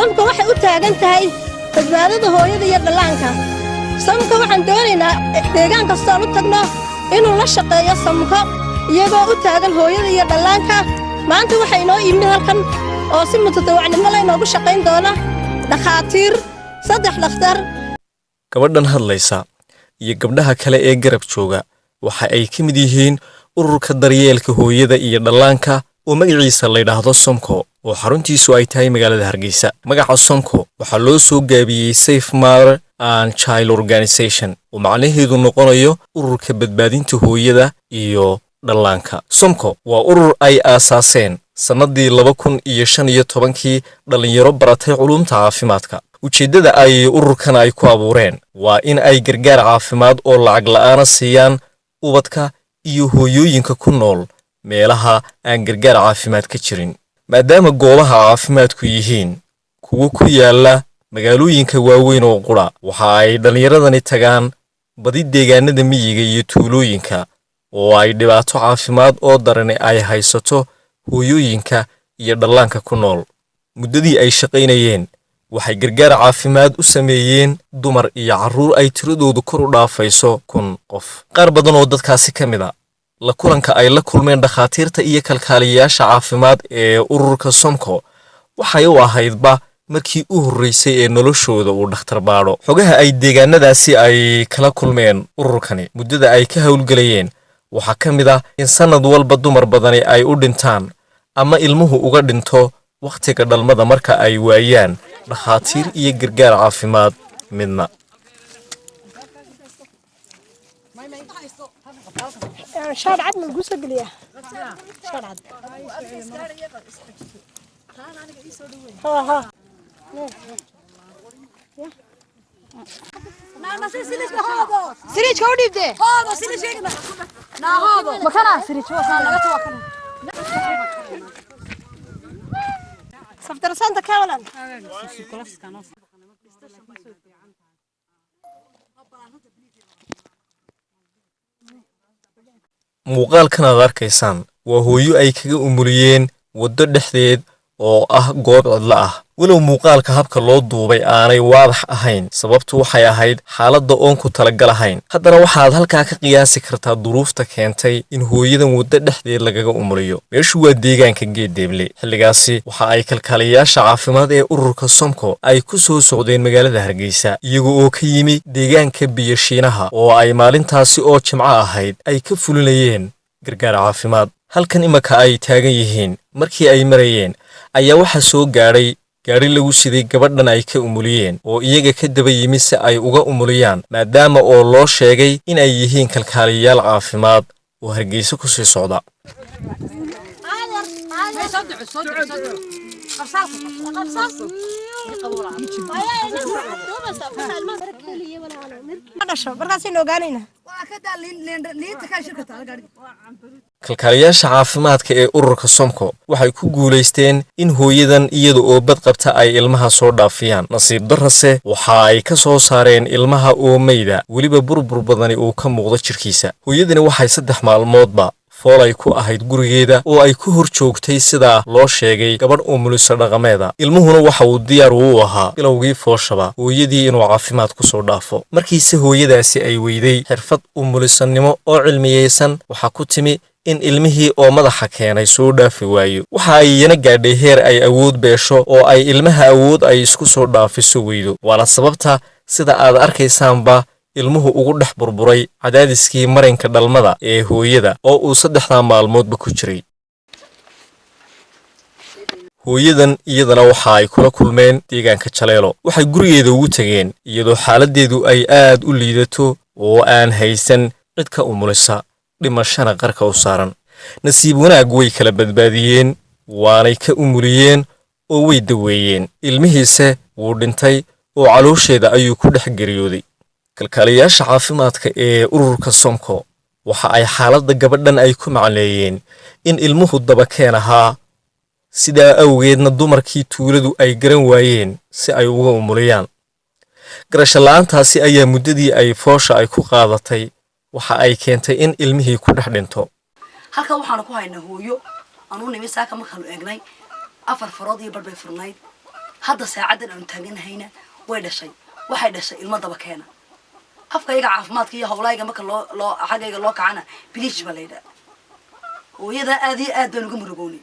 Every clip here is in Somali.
SOMCO waxay u taagan tahay badbaadada hooyada iyo dhallaanka. SOMCO waxaan doonaynaa deegaan kastoon u tagno inuu la shaqeeyo SOMCO, iyagoo u taagan hooyada iyo dhallaanka. Maanta waxaa inoo yimid halkan oo si mutadawacnimo la inoogu shaqayn doona dhakhaatiir, saddex dhakhtar. Gabadhan hadlaysa iyo gabdhaha kale ee garab jooga waxa ay ka mid yihiin ururka daryeelka hooyada iyo dhallaanka oo magaciisa la yidhaahdo SOMCO, oo xaruntiisu ay tahay magaalada Hargeysa. Magaca SOMCO waxaa loo soo gaabiyey Safe Mother and Child Organization, oo macnaheedu noqonayo ururka badbaadinta hooyada iyo dhallaanka. SOMCO waa urur ay aasaaseen sannadii 2015-kii dhallinyaro baratay culuumta caafimaadka. Ujeeddada ay ururkan ay ku abuureen waa in ay gargaar caafimaad oo lacag la'aana siiyaan ubadka iyo hooyooyinka ku nool meelaha aan gargaar caafimaad ka jirin. Maadaama goobaha caafimaadku yihiin kuwo ku yaala magaalooyinka waaweyn oo qura, waxa ay dhallinyaradani tagaan badi deegaanada miyiga iyo tuulooyinka oo ay dhibaato caafimaad oo darani ay haysato hooyooyinka iyo dhallaanka ku nool. Muddadii ay shaqaynayeen waxay gargaar caafimaad u sameeyeen dumar iyo carruur ay tiradoodu kor u dhaafayso 1000 qof. Qaar badan oo dadkaasi ka mid a, la kulanka ay la kulmeen dhakhaatiirta iyo kalkaaliyayaasha caafimaad ee ururka SOMCO waxay u ahaydba markii u horreysay ee noloshooda uu dhakhtar baadho. Xogaha ay deegaanadaasi ay kala kulmeen ururkani muddada ay ka howlgelayeen waxaa ka mid ah in sannad walba dumar badani ay u dhintaan ama ilmuhu uga dhinto wakhtiga dhalmada marka ay waayaan dhakhaatiir iyo gargaar caafimaad midna. Shaar cad ma lagu soo geliyaa? Shaar cad. Ha ha. Siriijka u dhiibdee makana siriij. Safdarsanta kawalan. Muuqaalkan aad arkaysaan waa hooyo ay kaga umuliyeen waddo dhexdeed oo ah goob cidlo ah. Walow muuqaalka habka loo duubay aanay waadax ahayn, sababtu waxay ahayd xaaladda oon ku talagalahayn, haddana waxaad halkaa ka qiyaasi kartaa duruufta keentay in hooyadan waddo dhexdeed lagaga umuliyo. Meeshu waa deegaanka Geeddeeble. Xilligaasi waxa ay kalkaaliyayaasha caafimaad ee ururka SOMCO ay ku soo socdeen magaalada Hargeysa, iyaga oo ka yimi deegaanka Biyashiinaha oo ay maalintaasi oo jimco ahayd ay ka fulinayeen gargaar caafimaad. Halkan imaka ay taagan yihiin markii ay marayeen ayaa waxaa soo gaadhay gaadhi lagu siday gabadhan ay ka umuliyeen oo iyaga ka daba yimi si ay uga umuliyaan, maadaama oo loo sheegay in ay yihiin kalkaaliyayaal caafimaad oo Hargeysa ku sii socda. Dhasho markaasaynu ogaanaynaa. Kalkaaliyaasha caafimaadka ee ururka SOMCO waxay ku guulaysteen in hooyadan iyada oo badqabta ay ilmaha soo dhaafiyaan. Nasiib darrase waxa ay ka soo saareen ilmaha oo meyda, weliba burbur badani uu ka muuqdo jirkiisa. Hooyadani waxay 3 maalmoodba foolay ku ahayd gurigeeda oo ay ku hor joogtay, sidaa loo sheegay, gabadh umuliso dhaqameeda. Ilmuhuna waxa uu diyaar uu ahaa bilowgii fooshaba hooyadii inuu caafimaad ku soo dhaafo. Markiise hooyadaasi ay weyday xirfad umulisannimo oo cilmiyeysan, waxaa ku timi in ilmihii oo madaxa keenay soo dhaafi waayo. Waxa ay iyana gaadhay heer ay awood beesho oo ay ilmaha awood ay isku soo dhaafiso weydo, waana sababta sida aad arkaysaanba ilmuhu ugu dhex burburay cadaadiskii marinka dhalmada ee hooyada oo uu saddexdaa maalmoodba ku jiray. Hooyadan iyadana waxa ay kula kulmeen deegaanka Jaleelo. Waxay gurigeeda ugu tegeen iyadoo xaaladdeedu ay aad u liidato oo aan haysan cid ka umulisa, dhimashana qarka u saaran. Nasiib wanaag way kala badbaadiyeen, waanay ka umuliyeen oo way daweeyeen. Ilmihiise wuu dhintay oo caloosheeda ayuu ku dhex geriyooday. Kalkaaliyayaasha caafimaadka ee ururka SOMCO waxa ay xaaladda gabadhan ay ku macneeyeen in ilmuhu dabakeen ahaa, sidaa awgeedna dumarkii tuuladu ay garan waayeen si ay uga umuliyaan. Garasho la'aantaasi ayaa muddadii ay foosha ay ku qaadatay waxa ay keentay in ilmihii ku dhex dhinto. Halkan waxaanu ku haynaa hooyo aanu nimi saaka. Markaanu eegnay, 4 farood iyo bar bay furnayd. Hadda saacaddan aanu taaganahayna way dhashay. Waxay dhashay ilmo daba keena. Afkayga caafimaadka iyo howlayga marka loo xaggayga loo kacana, biliij baa la yidhaha. Hooyadaa aad iyo aad baan uga murugownay.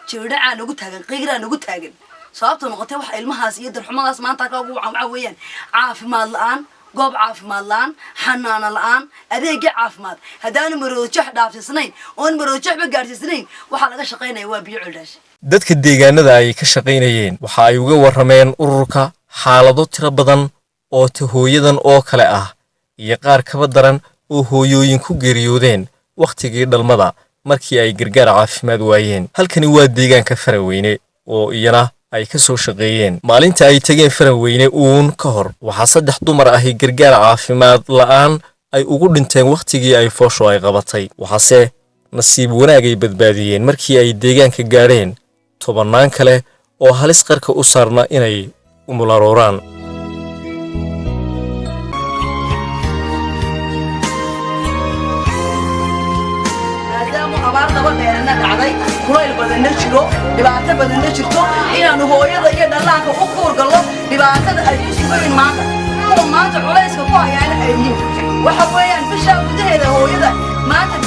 Jirdhacaa nagu taagan, qiiraa nagu taagan. Sababta noqotay waxa ilmahaas iyo darxumadaas maanta ka ugu wacan waxaa weeyaan caafimaad la-aan, goob caafimaad la-aan, xanaano la-aan, adeegii caafimaad. Haddaanu Maroodijeex dhaafsiisnayn oon Maroodijeexba gaadhsiisnayn, waxaa laga shaqaynaya waa biyo coldhaash. Dadka deegaanada ay ka shaqaynayeen waxa ay uga warrameen ururka xaalado tiro badan oo ta hooyadan oo kale ah iyo qaar kaba daran oo hooyooyin ku geeriyoodeen wakhtigii dhalmada markii ay gargaar caafimaad waayeen. Halkani waa deegaanka Faraweyne oo iyana ay ka soo shaqeeyeen. Maalinta ay tegeen Faraweyne uun ka hor, waxaa saddex dumar ahi gargaar caafimaad la'aan ay ugu dhinteen wakhtigii ay foosho ay qabatay. Waxaase nasiib wanaag ay badbaadiyeen markii ay deegaanka gaadheen tobannaan kale oo halis qarka u saarna inay umularooraan. Maadaama abaar daba dheerana dhacday, kulayl badanna jiro, dhibaato badanna jirto, inaanu hooyada iyo dhallaanka u kuurgallo dhibaatada ay ku sugayin maanta, kuwa maanta culayska ku hayaana ay yihiin, waxa weeyaan bishaa gudaheeda hooyada maanta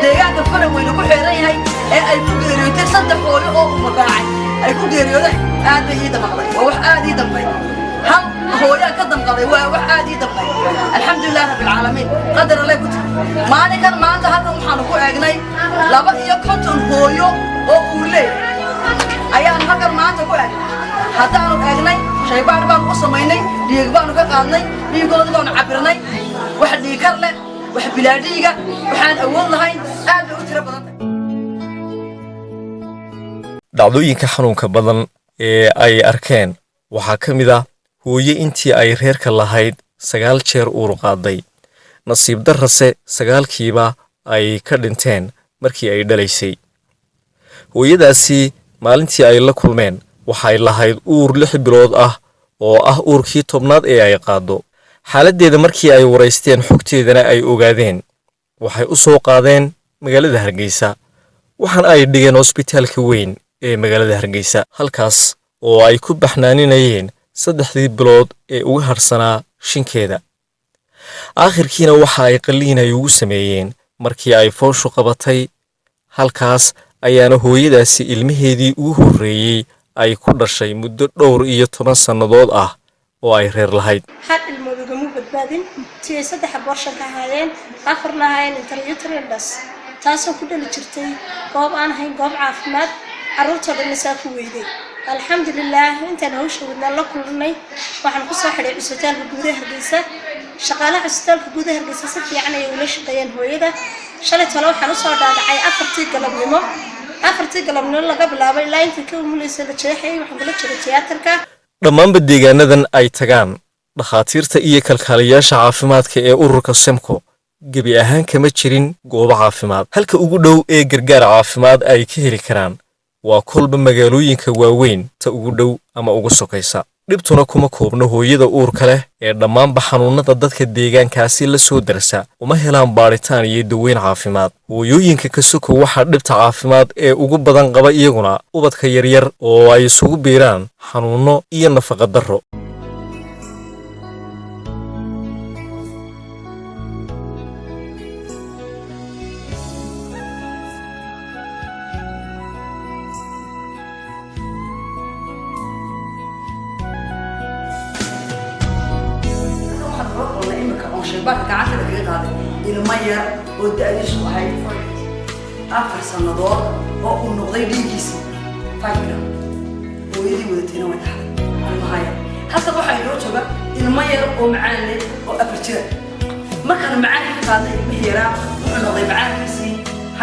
deegaanka Faraweyne ku xeeran yahay ee ay ku geeriyootay saddex hooyo oo umagaacay ay ku geeriyoodeen, aad bay ii damqday. Waa wax aad ii damqay. Hal hooyaa ka damqaday, waa wax aad ii damqay. Alxamdulilah rabbilcaalamiin, qadar alle ku tiri. Maalinkan maanta halkan waxaanu ku eegnay 52 hooyo oo uurley ayaanu halkan maanta ku eegnay. Haddaanu eegnay, shaybaadh baanu u samaynay, dhiig baanu ka qaadnay, dhiigoodi baanu cabirnay. Wax dhiigkar leh, wax bilaadhiiga, waxaan awood lahayn, aad bay u tiro badan tahay. Dhacdooyinka xanuunka badan ee ay arkeen waxaa ka mid ah hooye intii ay reerka lahayd sagaal jeer uur qaaday, nasiib darrase sagaalkiiba ay ka dhinteen markii ay dhalaysay. Hooyadaasi maalintii ay la kulmeen waxay lahayd uur 6 bilood ah oo ah uurkii 10aad ee ay qaaddo. Xaaladdeeda markii ay waraysteen, xogteedana ay ogaadeen, waxay u soo qaadeen magaalada Hargeysa, waxaana ay dhigeen hosbitaalka weyn ee magaalada Hargeysa, halkaas oo ay ku baxnaaninayeen 3dii bilood ee uga harsanaa shinkeeda. Aakhirkiina waxa ay qalliin ay ugu sameeyeen markii ay fooshu qabatay. Halkaas ayaana hooyadaasi ilmaheedii ugu horreeyey ay ku dhashay muddo dhowr iyo toban sannadood ah oo ay reer lahayd. Hal ilmood ugama badbaadin tii ay saddex abortion ka ahaayeen, afarna ahaayeen intrauterine death, taasoo ku dhali jirtay goob aan ahayn goob caafimaad. Carruurtoo dhanna saa ku weyday. Alxamdulilaah, intaan hawsha wadnaa la kulnay, waxaan kusoo xidhay cusbitaalka gudaha Hargeysa. Shaqaalaha cusbitaalka gudaha Hargeysa si fiican ayay ula shaqeeyeen hooyada. Shalay tole waxaan usoo dhaadhacay 4tii galabnimo. 4tii galabnimo laga bilaabay ilaa intii ka umulaysa la jeexayay waxaan kula jiray tiyaatarka. Dhammaanba deegaanadan ay tagaan dhakhaatiirta iyo kalkaaliyaasha caafimaadka ee ururka Semco gebi ahaan kama jirin goobo caafimaad. Halka ugu dhow ee gargaar caafimaad ay ka heli karaan waa kolba magaalooyinka waaweyn ta ugu dhow ama ugu sokaysa. Dhibtuna kuma koobno hooyada uurka leh ee dhammaanba xanuunnada dadka deegaankaasi la soo darsa uma helaan baadhitaan iyo daweyn caafimaad. Hooyooyinka kasoko, waxaa dhibta caafimaad ee ugu badan qaba iyaguna ubadka yaryar oo ay isugu biiraan xanuunno iyo nafaqa darro. Waxaan kula kulnay imika oon shaybaarka gacanta lagaga qaaday ilmo yar oo da'diisu ahayd 4 sannadood oo uu noqday dhiiggiisii 5 gram. Hooyadii wadatayna way dhaxday ilmaha yar. Hadda waxaa inoo jooga ilmo yar oo macaan leh oo 4 jira. Markaan macaanka ka qaadnay ilmihii yaraa, wuxuu noqday macaankiisii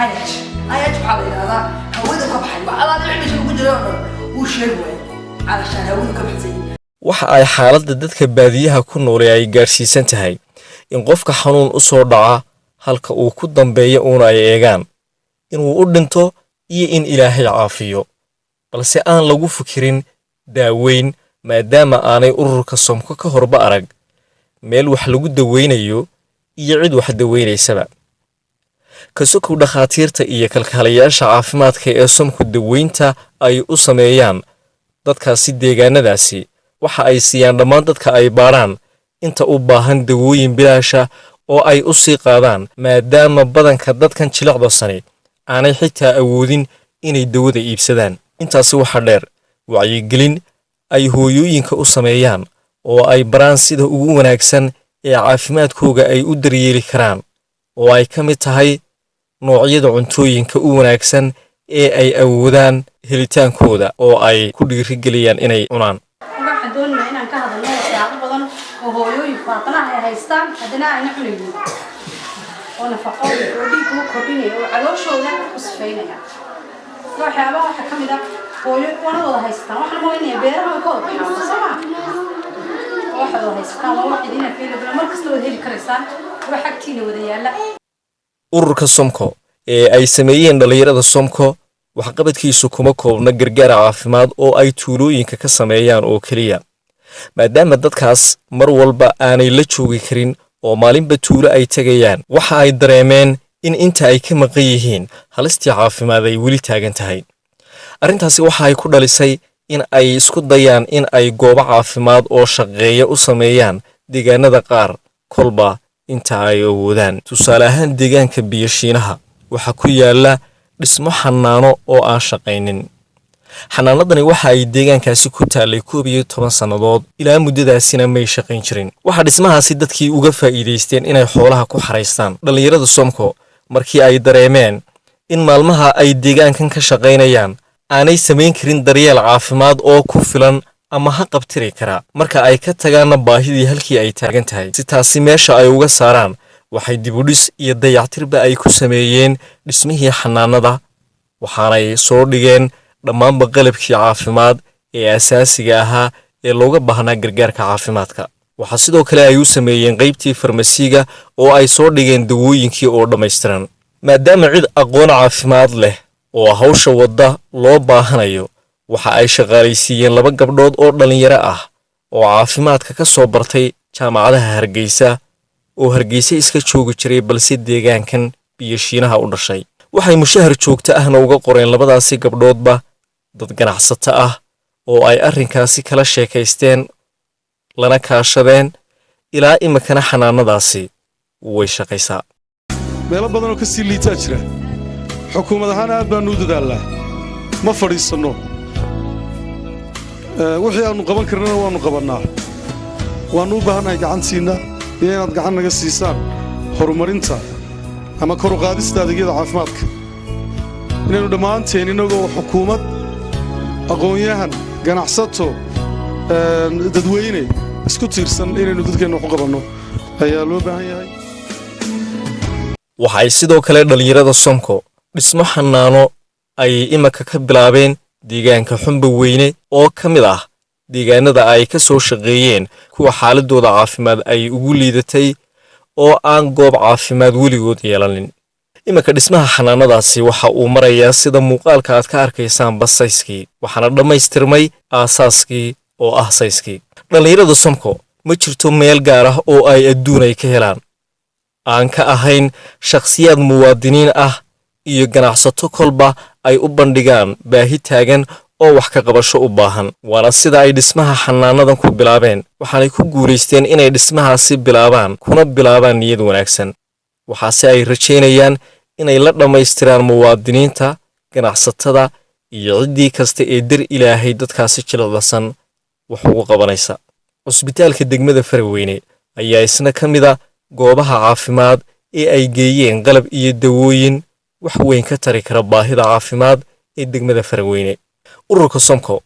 IH. IH waxaa la yidhahdaa hawadu ka baxay. Wax alaala wixii meesha ugu jiray oo dhan wuu sheegi waayay, calashaan hawadu ka baxsay. Waxa ay xaaladda dadka baadiyaha ku noole ay gaadhsiisan tahay in qofka xanuun u soo dhaca halka uu ku dambeeyo uuna ay eegaan inuu u dhinto iyo in Ilaahay caafiyo, balse aan lagu fikirin daaweyn, maadaama aanay ururka Somko ka horba arag meel wax lagu daweynayo iyo cid wax daweynaysaba. Kasokow dhakhaatiirta iyo kalkaalayaasha caafimaadka ee Somku daweynta ay u sameeyaan. Dadkaasi deegaanadaasi waxa ay siiyaan dhammaan dadka ay baadhaan inta u baahan dawooyin bilaasha oo ay u sii qaadaan, maadaama badanka dadkan jilicdasani aanay xitaa awoodin inay dawada iibsadaan. Intaasi waxaa dheer wacyigelin ay hooyooyinka u sameeyaan oo ay baraan sida ugu wanaagsan ee caafimaadkooga ay u daryeeli karaan, oo ay ka mid tahay noocyada cuntooyinka u wanaagsan ee ay awoodaan helitaankooda oo ay ku dhiirigeliyaan inay cunaan. Waxaan doonaynaa inaan ka hadalno waxyaabo badan oo hooyooyinku haddana ay haystaan, haddana ayna cunaynin, oo nafaqo oo dhiigga u kordhinaya oo calooshooda u sifaynaya. Waxyaabaha waxaa ka mid ah hooyo wana wada haystaan, waxaan malaynaya beeraha way ka wada baxaan, soo maa? Waxaad wada haysataan waa wax idin available, mar kasta wada heli karaysaan, wax agtiina wada yaalla. Ururka Somco ee ay sameeyeen dhallinyarada Somco waxqabadkiisu kuma koobna gargaar caafimaad oo ay tuulooyinka ka sameeyaan oo keliya, maadaama dadkaas mar walba aanay la joogi karin oo maalinba tuulo ay tegayaan. Waxa ay dareemeen in inta ay ka maqan yihiin halistii caafimaad ay weli taagan tahay. Arrintaasi waxa ay ku dhalisay in ay isku dayaan in ay goobo caafimaad oo shaqeeya u sameeyaan deegaanada qaar kolba inta ay awoodaan. Tusaale ahaan, deegaanka Biyoshiinaha waxaa ku yaala dhismo xanaano oo aan shaqaynin. Xanaanadani waxa ay deegaankaasi ku taallay 11 sannadood, ilaa muddadaasina may shaqayn jirin. Waxaa dhismahaasi dadkii uga faa'iidaysteen inay xoolaha ku xaraystaan. Dhallinyarada Somco markii ay dareemeen in maalmaha ay deegaankan ka shaqaynayaan aanay samayn karin daryeel caafimaad oo ku filan ama ha qabtiri kara, marka ay ka tagaanna baahidii halkii ay taagan tahay, si taasi meesha ay uga saaraan, waxay dibudhis iyo dayactirba ay ku sameeyeen dhismihii xanaanada, waxaanay soo dhigeen dhammaanba qalabkii caafimaad ee asaasiga ahaa ee looga baahnaa gargaarka caafimaadka. Waxaa sidoo kale ay u sameeyeen qaybtii farmasiga oo ay soo dhigeen dawooyinkii oo dhammaystiran. Maadaama cid aqoon caafimaad leh oo hawsha wadda loo baahanayo, waxa ay shaqaalaysiiyeen laba gabdhood oo dhallinyaro ah oo caafimaadka ka soo bartay jaamacadaha Hargeysa, oo Hargeysa iska joogi jiray balse deegaankan Biyoshiinaha u dhashay. Waxay mushahar joogto ahna uga qoreen labadaasi gabdhoodba dad ganacsato ah oo ay arrinkaasi kala sheekaysteen lana kaashadeen. Ilaa iminkana xanaanadaasi way shaqaysaa. Meelo badanoo ka sii liitaa jira. Xukuumad ahaan aad baannu u dadaallaa, ma fadhiisanno. Wixii aannu qaban karnana waannu qabannaa. Waannu u baahannahay gacantiinna iyo inaad gacan naga siisaan horumarinta ama kor u qaadista adeegyada caafimaadka, inaynu dhammaanteen innagoo xukuumad, aqoon-yahan, ganacsato, dadweyne isku tiirsan inaynu dadkeenna wax u qabanno ayaa loo baahan yahay. Waxay sidoo kale dhallinyarada Somco dhismo xanaano ay iminka ka bilaabeen deegaanka Xumba Weyne oo ka mid ah deegaanada ay ka soo shaqeeyeen kuwa xaaladooda caafimaad ay ugu liidatay oo aan goob caafimaad weligood yeelanin. Iminka dhismaha xanaanadaasi waxa uu marayaa, sida muuqaalka aad ka arkaysaanba, sayskii, waxaana dhammaystirmay aasaaskii oo ah sayskii. Dhallinyarada Somco ma jirto meel gaar ah oo ay adduun ay ka helaan aan ka ahayn shakhsiyaad muwaadiniin ah iyo ganacsato kolba ay u bandhigaan baahi taagan oo wax ka qabasho u baahan. Waana sida ay dhismaha xanaanadan ku bilaabeen. Waxaanay ku guulaysteen inay dhismahaasi bilaabaan, kuna bilaabaan niyad wanaagsan. Waxaase ay rajaynayaan inay la dhammaystiraan muwaadiniinta, ganacsatada iyo ciddii kasta ee dar Ilaahay dadkaasi jilicdasan wax ugu qabanaysa. Cusbitaalka degmada Faraweyne ayaa isna ka mid a goobaha caafimaad ee ay geeyeen qalab iyo dawooyin wax weyn ka tari kara baahida caafimaad ee degmada Faraweyne. Ururka Somco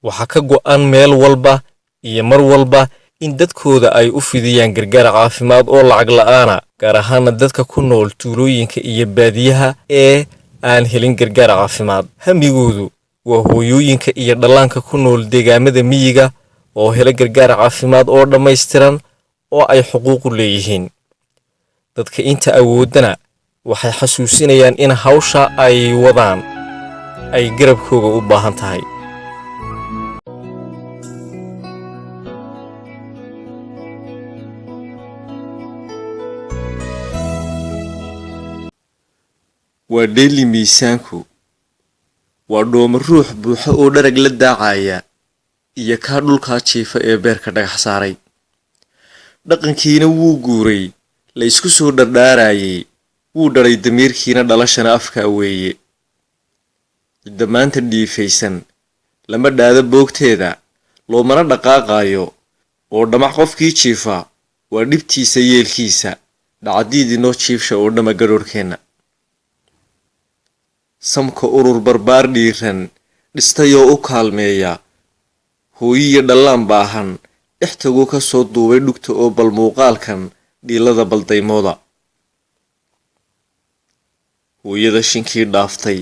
waxaa ka go'an meel walba iyo mar walba in dadkooda ay u fidiyaan gargaar caafimaad oo lacag la'aana, gaar ahaana dadka ku nool tuulooyinka iyo baadiyaha ee aan helin gargaar caafimaad. Hamigoodu waa hooyooyinka iyo dhallaanka ku nool deegaamada miyiga oo hela gargaar caafimaad oo dhammaystiran oo ay xuquuqu leeyihiin. Dadka inta awoodana waxay xasuusinayaan in hawsha ay wadaan ay garabkooga u baahan tahay. Waa dheeli miisaanku, waa dhooma ruux buuxa oo dharag la daacaya. Iyo kaa dhulkaa jiifa ee beerka dhagax saaray, dhaqankiina wuu guuray, la isku soo dhardhaarayay wuu dhadhay, damiirkiina dhalashana afkaa weeye. Cidda maanta dhiifaysan lama dhaado boogteeda, loomana dhaqaaqaayo oo dhamac qofkii jiifa waa dhibtiisa yeelkiisa. Dhacdiid inoo jiifsha oo dhama gadhoorhkeenna. Samka urur barbaar dhiiran dhistayoo u kaalmeeya hooyiyo dhallaan baahan, dhex tagoo ka soo duubay dhugta oo bal muuqaalkan dhiilada baldaymooda. Hooyada shinkii dhaaftay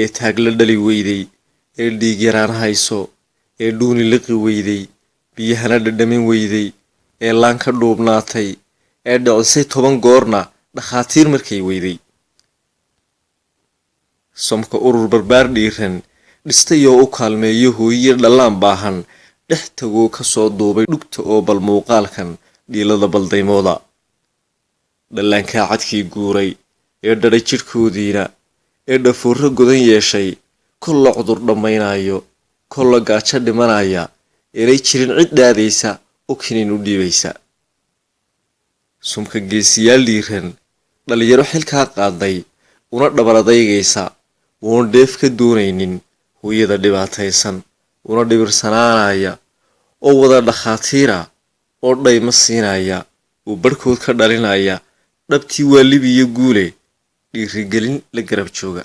ee taagla dhali weyday, ee dhiig yaraan hayso, ee dhuuni liqi weyday, biyahana dhadhamin weyday, ee laan ka dhuubnaatay, ee dhicisay 10 goorna dhakhaatiir markay weyday, Somka urur barbaar dhiiran dhistayoo u kaalmeeyo hooyiyo dhallaan baahan, dhex tagoo ka soo duubay dhugta oo bal muuqaalkan dhiilada baldaymooda. Dhallaankaa cadkii guuray ee dhadhay jidhkoodiina, ee dhafoorro godan yeeshay, kolla cudur dhammaynayo, kolla gaajo dhimanaya, eenay jirin cid dhaadaysa oo kiniin u dhiibaysa. Sumka geesiyaal dhiiran, dhallinyaro xilkaa qaaday una dhabar adaygaysa, uuna dheef ka doonaynin hooyada dhibaataysan, una dhibirsanaanaya, oo wada dhakhaatiira oo dhayma siinaya oo barhkood ka dhalinaya, dhabtii waa libiyo guule dhiirigelin la garab jooga.